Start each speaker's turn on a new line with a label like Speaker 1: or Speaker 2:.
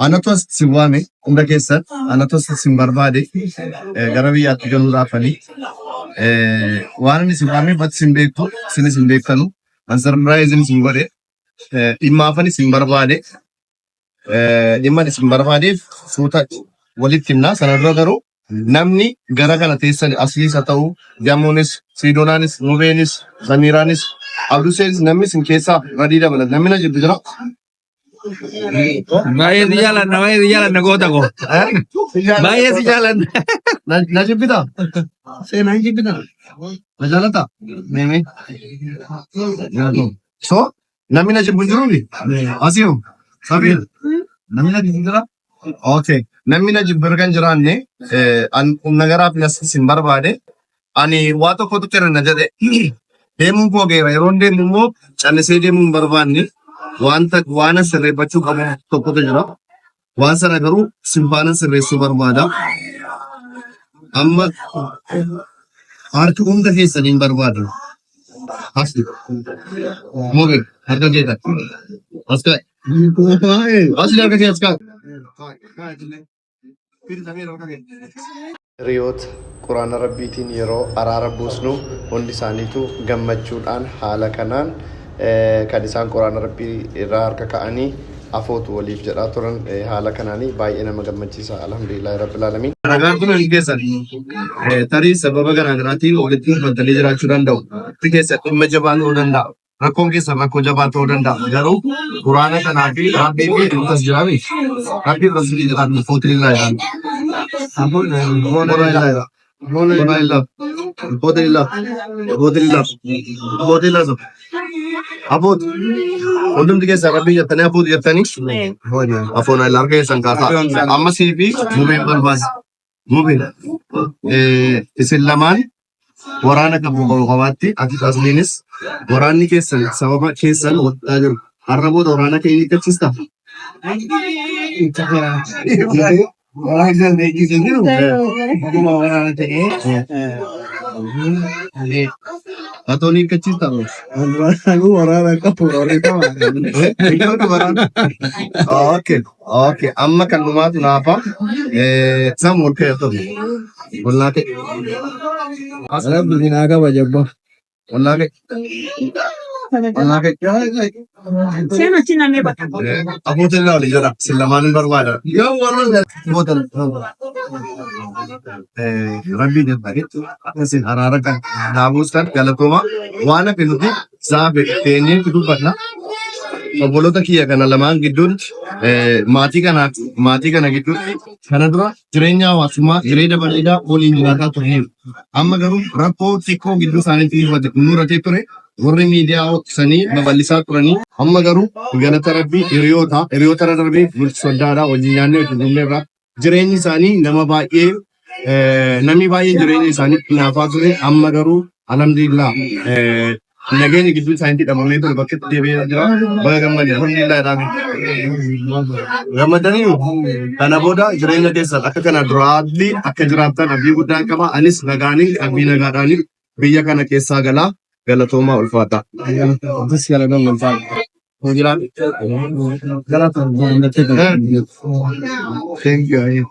Speaker 1: Anatu as isin waame hunda keessan anatu as isin barbaade gara biyyaatti galuudhaafani. Waan inni isin waameef ati isin beektu isinis hin beektanu. An sarpiraayiziin isin godhe dhimmaafan isin barbaade dhimma isin barbaadeef suuta walitti himna. Sana dura garuu namni gara kana teessan asliis haa ta'u Jamoonis, Siidonaanis, Mubeenis, Samiiraanis, Abduseenis namni isin keessaa radii dabalata. Namni na jibbu jira.
Speaker 2: Baay'ee si jaalanna, baay'ee si jaalanna goota koo. Baay'ee si jaalanna.
Speaker 1: Na jibbitaa? Seenaa hin jibbitaa? Na jaalataa? Meemee. So namni na jibbu hin jiruuni? Asii hoo? Sabiir. Namni na jibbu jira? Okay. Namni na jibbu erga hin jiraanne an humna garaaf nas isin barbaade ani waa tokkotu kena na jedhe deemuun koo geera yeroon deemu immoo callisee deemuu hin barbaanne wanta waan as sirreeffachuu qabu tokkotu jira. Waan sana garuu sin faana sirreessuu barbaada. Amma harki hunda keessanii hin barbaadu. Asli. Mube harka kee ka'i. As ka'i. Asli harka kee as ka'i.
Speaker 3: Hiriyoota Qur'aana Rabbiitiin yeroo araara buusnu hundi isaaniitu gammachuudhaan haala kanaan kan isaan Qur'aana Rabbii irraa harka ka'anii afootu waliif jedhaa turan haala kanaanii baay'ee nama gammachiisa alhamdulillaahi rabbil aalamiin.
Speaker 1: Ragaan kun hundi keessan tarii sababa garaa garaatiin walitti dhuftanii jiraachuu danda'u. Hundi keessan dhimma jabaa ta'uu danda'a. Rakkoon keessan rakkoo jabaa ta'uu danda'a. Garuu Quraana kanaa fi Rabbii fi akkas jiraami. Rabbii fi Rasuulli jedhaan footilillaa jedhaan. Footilillaa. Footilillaa. Footilillaa. Footilillaa. Footilillaa. Afoot. Hundumti keessan Rabbii jettanii afoot jettanii afoon harka keessan kaasaa. Amma sii fi mubeen barbaada. Mubeen isin lamaan waraana qabu qabu qabaatti ati asliinis waraanni keessan sababa keessan waqtaa jiru. Har'a booda waraana kee hiikkachiista.
Speaker 4: Waraana beeksisa jiru. Dhuguma waraana ta'ee.
Speaker 1: Atoon hiikkachiista.
Speaker 4: Waraana qabu warri qaba.
Speaker 1: Waraana. Okay. Okay. Amma kan dhumaatu naafa. Sam wal ka'e ta'u. Wallaa ka'e.
Speaker 4: Rabbi sin haa kabaju.
Speaker 1: Wallaa ka'e. Wallaa ka'e. Abbootiin illee olii jira. Sin lamaan hin barbaada. Yoo warra abbootiin rabbii jedha. Isin araara kan naamuus kan galatooma. Waan hafe nuti saafe teenyeetu dubbanna. Obboloota kiyya kana lamaan gidduutti maatii kanaa maatii kana gidduutti kana dura jireenya hawaasummaa jireenya bareedaa waliin jiraataa turaniiru. Amma garuu rakkoo xiqqoo gidduu isaaniitti mudatee ture warri miidiyaa hoksanii babal'isaa turanii amma garuu galata rabbii hiriyoota hiriyoota irra darbee bulti soddaadhaa wajjin nyaannee wajjin dhugneerra jireenyi isaanii nama baay'ee namni baay'een jireenya isaanii hinaafaa ture amma garuu alhamdulillah nageenya gidduu isaaniitti dhabamee ture bakka itti deebi'ee jira baga gammadee alhamdulillah jedhame gammadanii kana booda jireenya keessan akka kana duraatti akka jiraattan abdii guddaan qaba anis nagaanii qalbii nagaadhaanii biyya kana keessaa galaa galatoomaa ulfaataa. Thank you.